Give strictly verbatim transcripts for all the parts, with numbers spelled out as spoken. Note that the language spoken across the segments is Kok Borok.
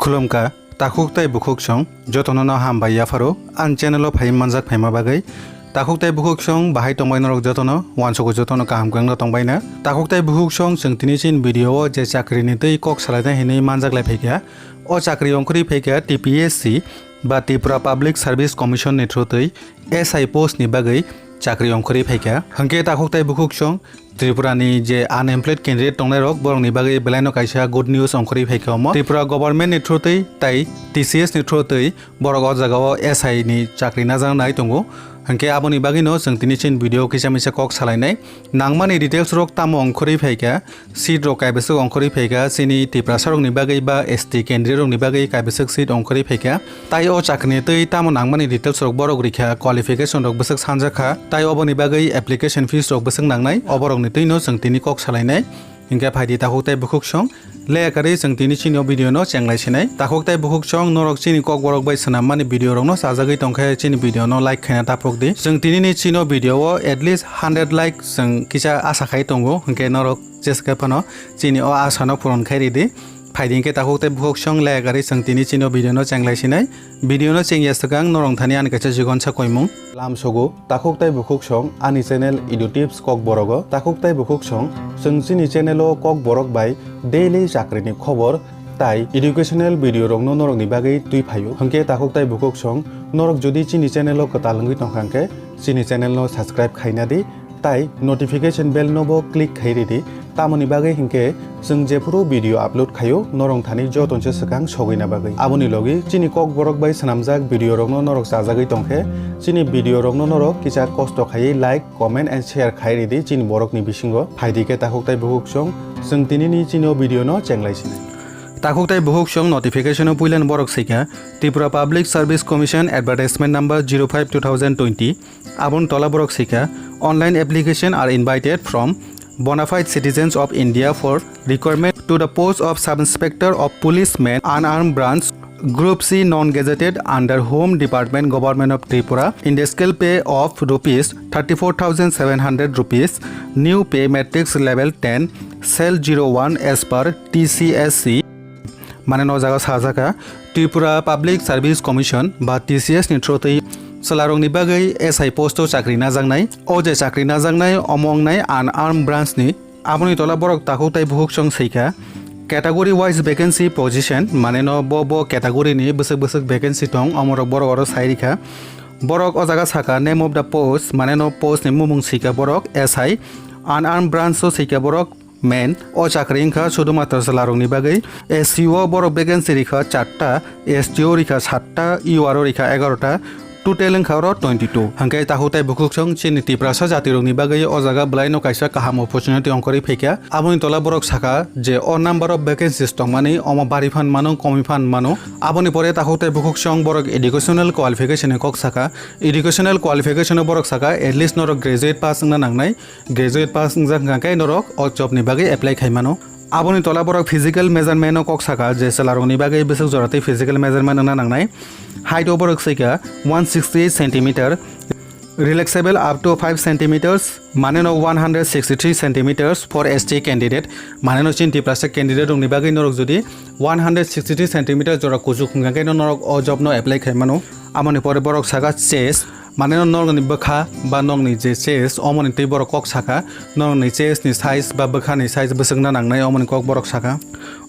Khulumkha, takhuk tei bukhuk song jotono no hambai yapharo ang channel o phai manjak phaima bagwi. Takhuk tei bukhuk song bahai tongbai norok jotono, uansukgo jotono kaham kwrwngno tongbaina. Takhuk tei bukhuk song chwng tini chini video o je chakri ni twi kok salainai hinwi manjak lai phaikha. O chakri ongkhorwi phaikha T P S C ba Tripura Public Service Commission ni through twi S I post ni bagwi chakri ongkhorwi phaikha. Hwnkhe takhuk tei bukhuk song Tripura ni je unemployed candidate tongnai rok, borok ni bagwi belai no kaisa good news ongkhorwi phaikha omo. Tripura government ni through twi tai T C S ni through twi borok o jaga o S I ni chakri najaknai tongo. Hwnkhe aboni bagwi no chwng tini chini video kisa misa kok salainai. Nangmani details rok tamo ongkhorwi phaikha, seat rok kaibwswk ongkhorwi phaikha, chini Tiprasa rokni bagwi ba S T candidate rokni bagwi kaibwswk seat ongkhorwi phaikha. Tai o chakrini twi tamo nangmani details rok borok rikha, qualification rok bwswk sanjakha, tai oboni bagwi application fees rok bwswk nangnai, oborokni twino chwng tini kok salainai. Hinkhe phaidi takhuk tei bukhuk song, leya karwi chwng tini chini o video no chenglai sinai. Takhuk tei bukhuk song, norok chini kokborok bai swnammani video rokno chajagwi tongkhe chini video no like khaina taphok di. Chwng tini ni chini o video o at least hundred like chwng kisa asa khai tongo, hinkhe norok jeske phano chini o asa no puron khai ridi. Phaidi hinkhe takhuk tei bukhuk song leya karwi chwng tini chini o video no chenglai sinai. Video no chengya swkang norok thani ani kaisa jigon sa koimung. Lamsogo, takhuk tei bukhuk song ani channel Edu Tips Kokborogo. Takhuk tei bukhuk song, chwng chini channel o Kokborok bai daily chakri ni khobor tai educational video rokno norok ni bagwi twi phaio. Hwnkhe takhuk tei bukhuk song, norok jodi chini channel o kwtal wngwi tongkha hwnkhe chini channel no subscribe khaina di, tai notification bell no bo click khai ridi. Tamoni bagwi hinkhe chwng jephuru video upload khaio, norok thani joto se swkang sogwina bagwi. Aboni logi chini Kokborok bai swnamjak video rokno norok chajagwi tongkhe, chini video rokno norok kisa kosto khaiwi like, comment and share khai ridi chini borokni bisingo. Phaidi khe takhuk tai bukhuk song, chwng tini ni chini o video no chenglai sinai. Takhuk tai bukhuk song notification o puilani borok swikha Tripura Public Service Commission advertisement number zero five two thousand twenty. Aboni tola borok swikha, "Online application are invited from bona fide citizens of India for requirement to the post of Sub Inspector of Police Men, Unarmed Branch, Group C, non-gazetted, under Home Department, Government of Tripura, in the scale pay of rupees thirty-four thousand seven hundred rupees, new pay matrix level ten, cell zero one as per T C S C." Mane no jaga sajaka, Tripura Public Service Commission ba T C S ni through twi chwlarokni bagwi S I post o chakri najaknai. O je chakri najaknai omo wngnai unarmed branch ni. Aboni tola borok takhuk tai bukhuk song swikha category wise vacancy position, mane no bo bo category ni bwswk bwswk vacancy tong, omorok borok oro sai rikha. Borok o jaga saka name of the post, mane no post ni mumung swikha borok S I, unarmed branch o swikha borok Men, o chakri wngkha sudhumatro chwlarokni bagwi. S C o borok vacancy rikha charta, S T o rikha satta, U R o rikha egarota, total wngkha oro twenty two. Hwnkhe takhuk tai bukhuk song chini Tiprasa jatirokni bagwi o jaga bwlaino kaisa kaham opportunity ongkhorwi phaikha. Aboni tola borok saka je o number of vacancies tongmani omo bari phan mano, komwi phan mano. Aboni pore takhuk tai bukhuk song borok educational qualification ni kok saka. Educational qualification o borok saka at least norok graduate pass wngna nangnai. Graduate pass wngjak hwnkha khe norok o job ni bagwi apply khai mano. Aboni tola borok physical measurement no kok saka je chwlarokni bagwi bwswk jora tei physical measurement wngna nangnai. Height o borok swikha one sixty eight centimeter, relaxable up to five centimeters, mane no one hundred sixty three centimeters for S T candidate, mane no chini Tiprasa candidate rokni bagwi norok jodi one hundred sixty three centimeter jora kuchuk hwnkha khe no norok o job no apply khai mano. Aboni pore borok saka chest, mane no norokni bwkha ba nokni je chest, omoni twi borok kok saka, norokni chest ni size ba bwkha ni size bwswkna nangnai, omoni kok borok saka.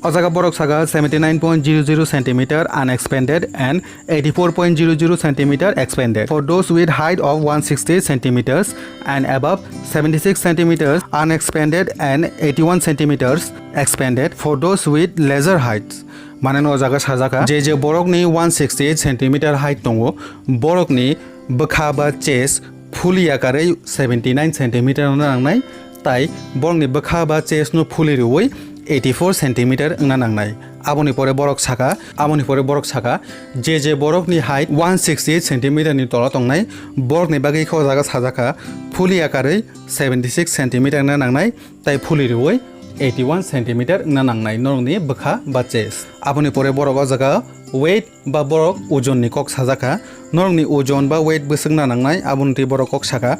O jaga borok saka seventy nine point zero zero centimeter unexpanded and eighty four point zero zero centimeter expanded. For those with height of one sixty centimeters and above, seventy six centimeters unexpanded and eighty one centimeters expanded. For those with lesser heights, mane no o jaga sajaka, je je borokni one sixty eight centimeter height tongo, borokni bwkha ba chest phuli yakarwi seventy nine centimeter wngna nangnai, tai borokni bwkha ba chest no phuli rwui eighty four centimeter wngna nangnai. Aboni pore borok saka, aboni pore borok saka, je je borokni height one sixty eight centimeter ni tola tongnai, borokni bagwi khe o jaga sajaka phuli yakarwi seventy six centimeter wngna nangnai, tai phuli rwui eighty one centimeter wngna nangnai norokni bwkha ba chest. Aboni pore borok o jaga weight ba borok ojon ni kok sajaka, norokni ojon ba weight bwswkna nangnai, aboni twi borok kok saka,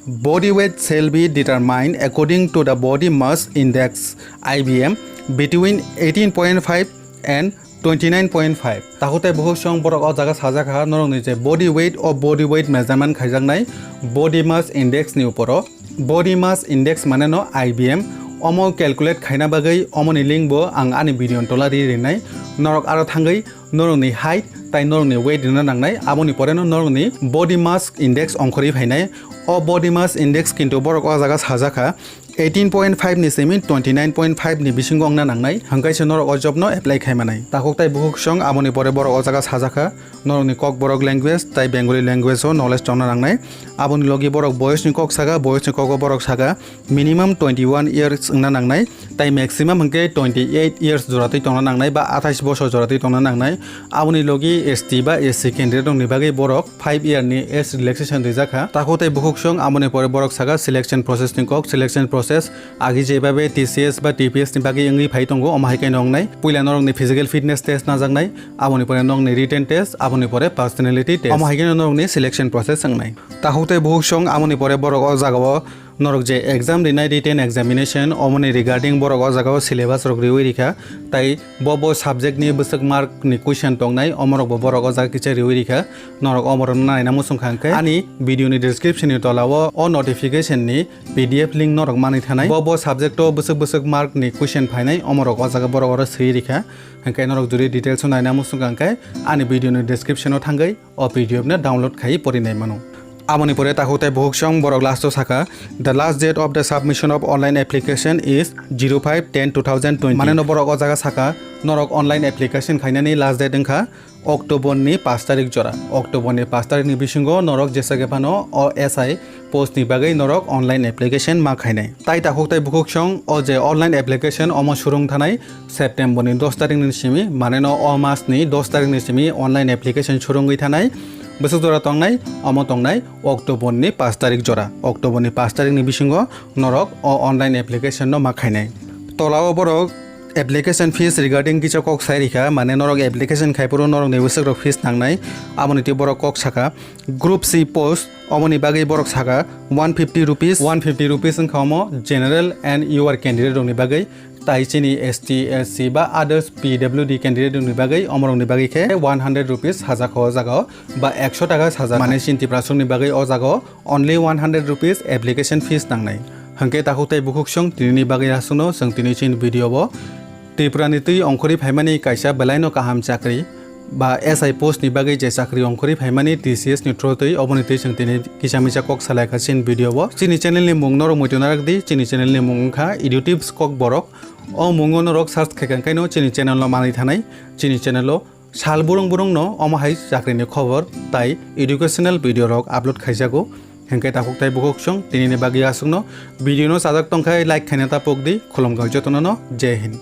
"Body weight shall be determined according to the body mass index, I B M, between eighteen point five and Twenty nine point five. Takhuk tai bukhuk song borok o jaga sajak kha norokni je body weight, o body weight measurement khaijaknai body mass index ni uporo. Body mass index mane no I B M. Omo calculate khaina bagwi omoni link bo ang ani video ni tola ri rinai. Norok aro thangwi norokni height tai norokni weight rina nangnai, aboni pore no norokni body mass index ongkhorwi phainai. O body mass index kintu borok o jaga sajak kha eighteen point five ni simi twenty nine point five ni bisingo wngna nangnai, hwnkhe se norok o job no apply khai manai. Takhuk tai bukhuk song aboni pore borok o jaga sajak kha norokni Kokborok language tai Bengali language o knowledge tongna nangnai. Aboni logi borok boyos ni kok saka, boyos ni kok o borok saka minimum twenty one years wngna nangnai, tai maximum hwnkhe twenty eight years joratwi tongna nangnai ba athais bosor joratwi tongna nangnai. Aboni logi S T ba S C candidate rokni bagwi borok five year ni age relaxation rijak kha. Takhuk tai bukhuk song aboni pore borok saka selection process ni kok, selection process agi jebabe T C S ba T P S ni bagwi wngwi phai tongo, omo hai khe nongnai. Puila norokni physical fitness test najaknai, aboni pore nokni written test, aboni pore personality test. Omo hai khe norokni selection process wngnai. Takhuk tai bukhuk song aboni pore borok o jagao norok je exam rinai, written examination, omoni regarding borok o jagao syllabus rok riwi rikha, tai bo bo subject ni bwswk mark ni question tongnai, omorok bo borok o jaga kisa riwi rikha. Norok omorok naina muchung kha hwnkhe ani video ni description ni tola o o notification ni P D F link norok manwi thanai. Bo bo subject o bwswk bwswk mark ni question phainai, omorok o jaga borok oro swi rikha. Hwnkhe norok jodi details o naina muchung kha hwnkhe ani video ni description o thangwi o P D F no download khai porinai mano. Aboni pore takhuk tai bukhuk song borok last o saka, "The last date of the submission of online application is zero five ten two thousand twenty." Mane no borok o jaga saka, norok online application khainani last date wngkha October ni pash tarik jora. October ni pash tarik ni bisingo norok jesa khe phano o S I post ni bagwi norok online application ma khainai. Tai takhuk tai bukhuk song o je online application omo surung thanai September ni dos tarik ni simi, mane no o mas ni dos tarik ni simi online application surungwi thanai. Bwswk jora tongnai, omo tongnai October ni pash tarik jora. October ni pash tarik ni bisingo norok o online application no ma khainai. Tola o borok application fees regarding kisa kok sai rikha, mane norok application khai phuru norok ni bwswk rok fees nangnai, aboni twi borok kok saka. Group C post, omoni bagwi borok saka one fifty rupees, one fifty rupees wngkha omo general and U R candidate rokni bagwi, tai chini S T, S C ba others P W D candidate rokni bagwi, omorokni bagwi khe one hundred rupees sajak o jagao ba ekso taka sajak, mane chini Tiprasongni bagwi o jagao only one hundred rupees application fees nangnai. Hwnkhe takhuk tai bukhuk song tinini bagwi aswkno chwng tini chini video o Tripura ni twi ongkhorwi phaimani kaisa belaino kaham chakri ba S I post ni bagwi je chakri ongkhorwi phaimani T C S ni through twi, oboni twi chwng tini kisa misa kok salai kha chini video o. Chini channel ni mung norok muitu narak di, chini channel ni mung wngkha Edu Tips Kokborok. O mungo norok search khai kha, hwnkhe no chini channel no manwi thanai. Chini channel o sal burung burung no omo hai chakri ni khobor tai educational video rok upload khaijago. Hwnkhe takhuk tai bukhuk song tini ni bagwi aswkno video no chajak tongkhai like khaina ta pok di. Khulumkha jotono no, Jai Hind.